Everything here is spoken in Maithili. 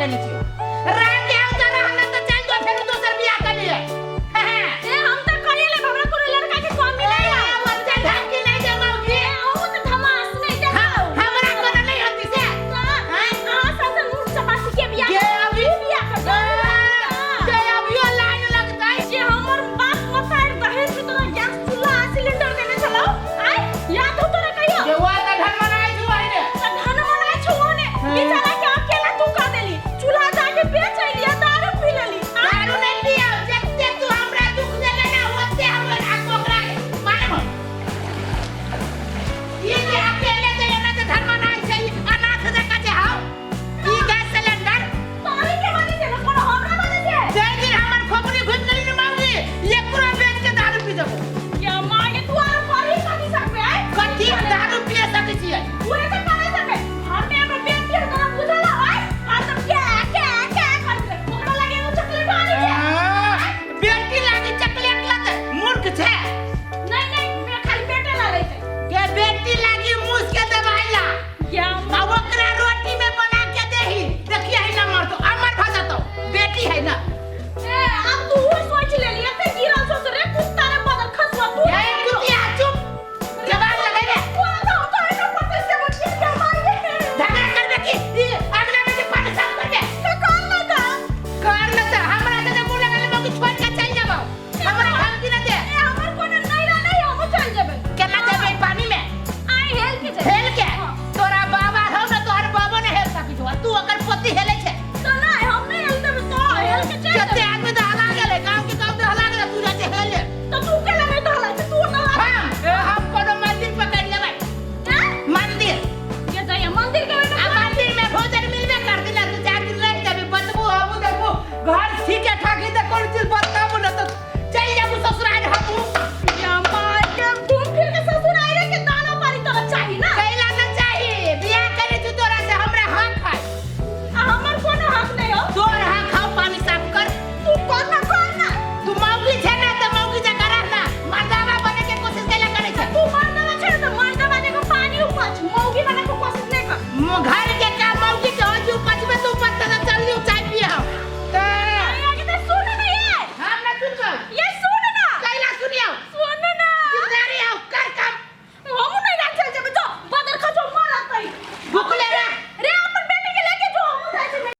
केने छियौ। रात के आउ त रहना त चल जो, फेर दोसर बियाह कर लिए। ए, हम त करिए लेब, हमरा कोनो लड़का के कमी नहीं है। ओते धमकी नहीं दे मौगी। ए, अहूँ त धमास नहीं दे। हमरा कोनो नहीं होती से। अहाँ सब मूर्ख चपासी के बियाह के कर- अभी बियाह कर के अभियो लाइन लगतै। जे हमर बाप मतार दहेज में तोरा गैस चूल्हा आ सिलेंडर देने छलौ, आय याद हो तोरा कहियो? के वो त धन मनाइ छु ओहिने। त धन मनाइ छौ ओने। बेचारा के अकेला तू कर देली, चूल्हा जाके बेच अइली आ दारू पी लेली। दारू नहीं पियाओ। जत्ते तू हमरा दुख देले ना, ओते हमरा आको ओकरा मारब। ई जे अकेले जे एना जे धन मनाइ छै, ई अनाथ जकाँ जे हौ, ई गैस सिलेंडर तोरी के वजह से ना, कोनो हमरा वजह से? जै दिन हमर खोपड़ी घुमि गेली ने मौगी, एकरो बेच के दारू पी जेबो। क्या माँ के तू आरो करही कथी सकबे, आय? कथी दारू पिए सकै छियै? उहे त करे सकै। घर में एगो बेटी है, तोरा बुझल हौ, आय? आ तब क्या क्या क्या करबे? ओकरा लगे एगो चॉकलेट आनै छै। बेटी लागी चॉकलेट लतै? मूर्ख छै। नहीं नहीं, मैं खाली बेटे ला लेते। के बेटी लागी मूस के दवाई ला। क्या? आ ओकरा रोटी में बना के देही, देखिए है ना, मरतो अमर भ जतो। बेटी है ना। ए, अब तू वो सोच लेली, एते गिरल छौ से रे कुत्ता रे बदल खसुआ तू। ए कुतिया, चुप, जवाब लगेबे। तोरा तो हम तो एना पते से बच्चे के मारे। झगड़ा करबे की ई अगला में के पानी साफ करबे? तो कर ना का। कर न त हमरा से जे मुंह लगल मौगी, छोड़ के चल जाबो। हमरा धमकी न दे। ए, हमर कोनो नैरा नहीं, हम चल जेबै। केना जेबै पानी में? आइ हेल के जेबै। हेल के? हाँ। तोरा बाबा हौ न, तोहर बाबो ने हेल सकै छौ, तू ओकर पोती हेले।